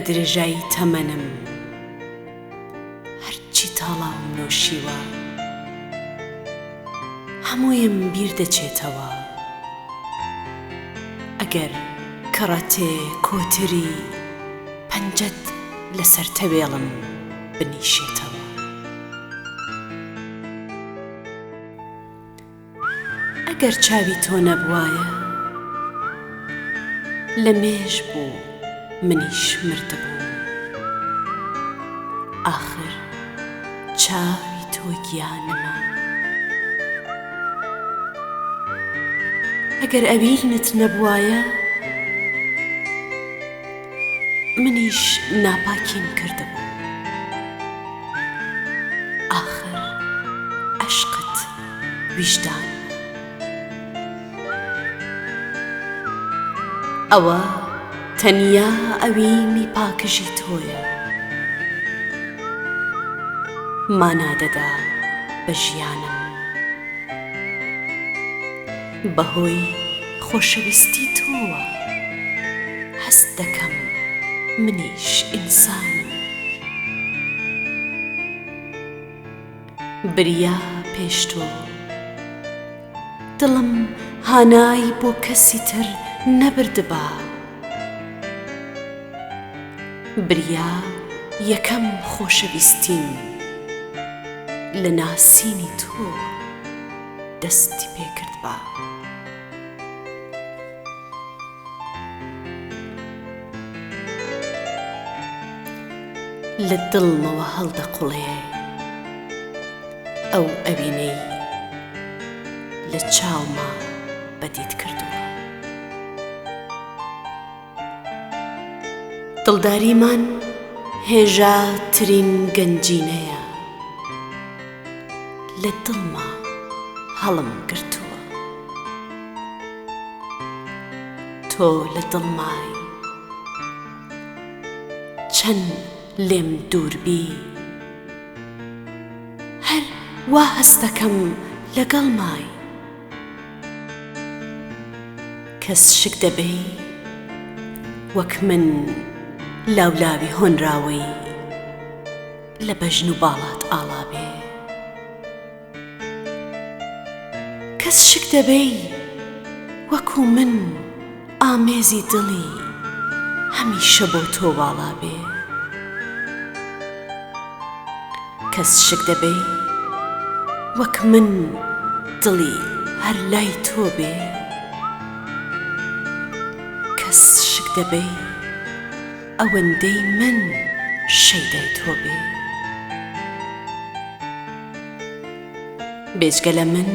درێژایی تەمەنم هەرچی تاڵاوم نۆشیوە هەموویم بیر دەچێتەوە ئەگەر کەڕەتێ کۆتری پەنجەت لەسەر تەوێڵم بنیشێتەوە. ئەگەر چاوی تۆ نەبوایە لە مێژ بوو منیش مردبووم ئاخر چاوی تۆ گیانمە ئەگەر ئەوینت نەبوایە منیش ناپاکیم کردبوو ئاخر عەشقت ویژدانمە. ئەوە تەنیا ئەوینی پاکژی تۆیە مانا دەدا بە ژیانم. بەهۆی خۆشەویستی تۆوە هەست دەکەم منیش ئینسانم. بریا پێش تۆ دڵم هانای بۆ کەسی تر نەبردبا. بریا یەکەم خۆشەویستیم لە ناسینی تۆ دەستی پێ کردبا. لە دڵمەوە هەڵدەقوڵێ ئەو ئەوینەی لە چاوما بەدیت کردووە. دڵداریمان هێژاترین گەنجینەیە لە دڵما هەڵم گرتووە. تۆ لە دڵمای چەند لێم دوور بی هەر وا هەستەکەم لەگەڵمای. کەس شک دەبەی وەک من لاولاوی هۆنراوەی لە بەژن و باڵات ئاڵابێ؟ کەس شک دەبەی وەکوو من ئامێزی دڵی هەمیشە بۆ تۆ واڵا بێ؟ کەس شک دەبەی وەک من دڵی هەر لای تۆ بێ؟ کەس شک دەبەی ئەوەندەی من شەیدای تۆ بێ؟ بێجگە لە من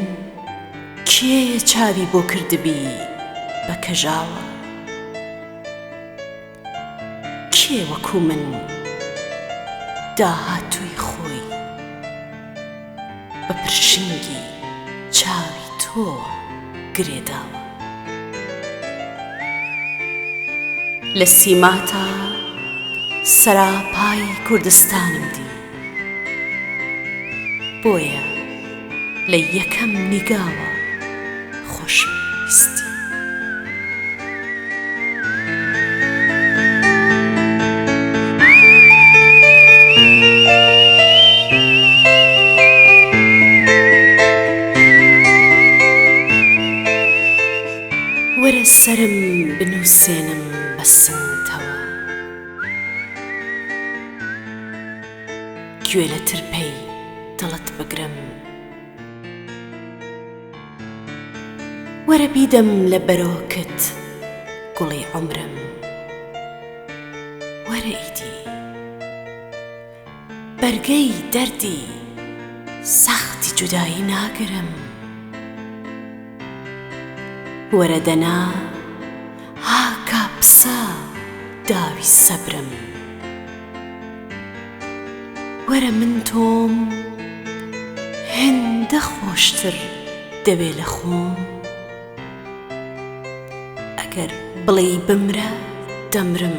کێ چاوی بۆ کردبی بە کەژاوە؟ کێ وەکوو من داهاتووی خۆی بە پرشنگی چاوی تۆوە گرێ داوە؟ لە سیماتا سەراپای کوردستانم دی، بۆیە لە یەکەم نیگاوە خۆشم ویستی. وەرە سەرم بنووسێنم بە سنگتەوە. گوێ لە ترپەی دڵت بگرم. وەرە بیدەم لە بەرۆکت گوڵی عومرم. وەرە ئیدی. بەرگەی دەردی سەختی جودایی ناگرم. وەرە دەنا هاکا پسا داوی سەبرم. وەرە من تۆم هێندە خۆشتر دەوێ لە خۆم. ئەگەر بڵێی بمرە دەمرم.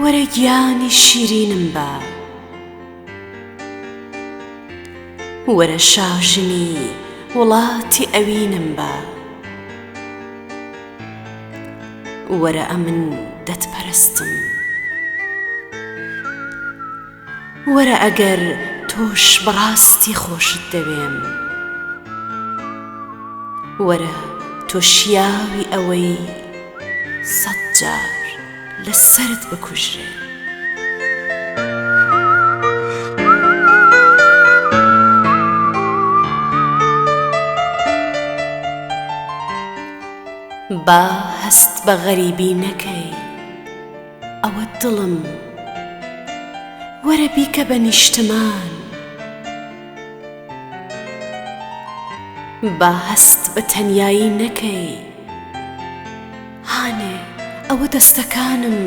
وەرە گیانی شیرینم بە. وەرە شاژنی وڵاتی ئەوینم بە. وەرە ئەمن دەتپەرستم. وەرە ئەگەر تۆش بەڕاستی خۆشت دەوێم. وەرە تۆ شیاوی ئەوەی سەت جار لە سەرت بکوژرێ. با هەست بە غەریبی نەکەی ئەوە دڵم وەرە بیکە بە نیشتمان. با هەست بە تەنیایی نەکەی هانێ ئەوە دەستەکانم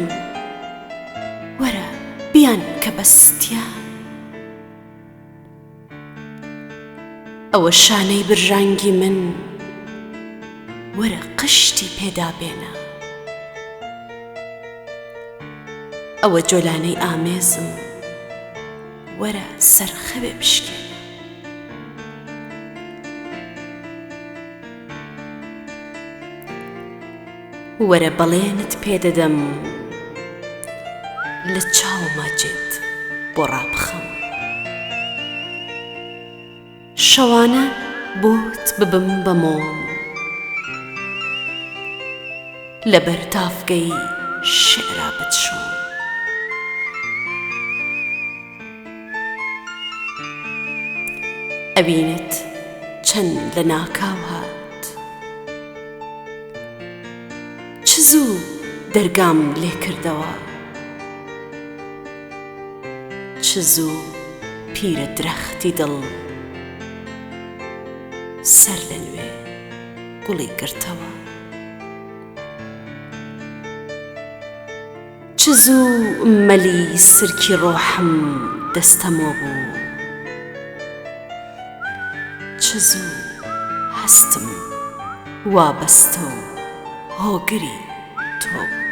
وەرە بیان کە بە ستیان. ئەوە شانەی برژانگی من وەرە قشتی پێدا بێنە. ئەوە جۆلانەی ئامێزم وەرە سەرخەوێ بشکێنە. وەرە بەڵێنت پێ دەدەم لە چاوما جێت بۆ ڕابخەم. شەوانە بۆت ببم بە مۆم. لەبەر تاڤگەی شیعرا بتشۆم. ئەوینت چەند لە ناکاو هات. چ زوو دەرگام لێ کردەوە. چ زوو پیرە درەختی دڵ سەر لە نوێ گوڵی گرتەوە. چ زوو مەلی سرکی ڕۆحم دەستەمۆ بوو. چ زوو هەستم وابەستە و هۆگری تۆ بوو.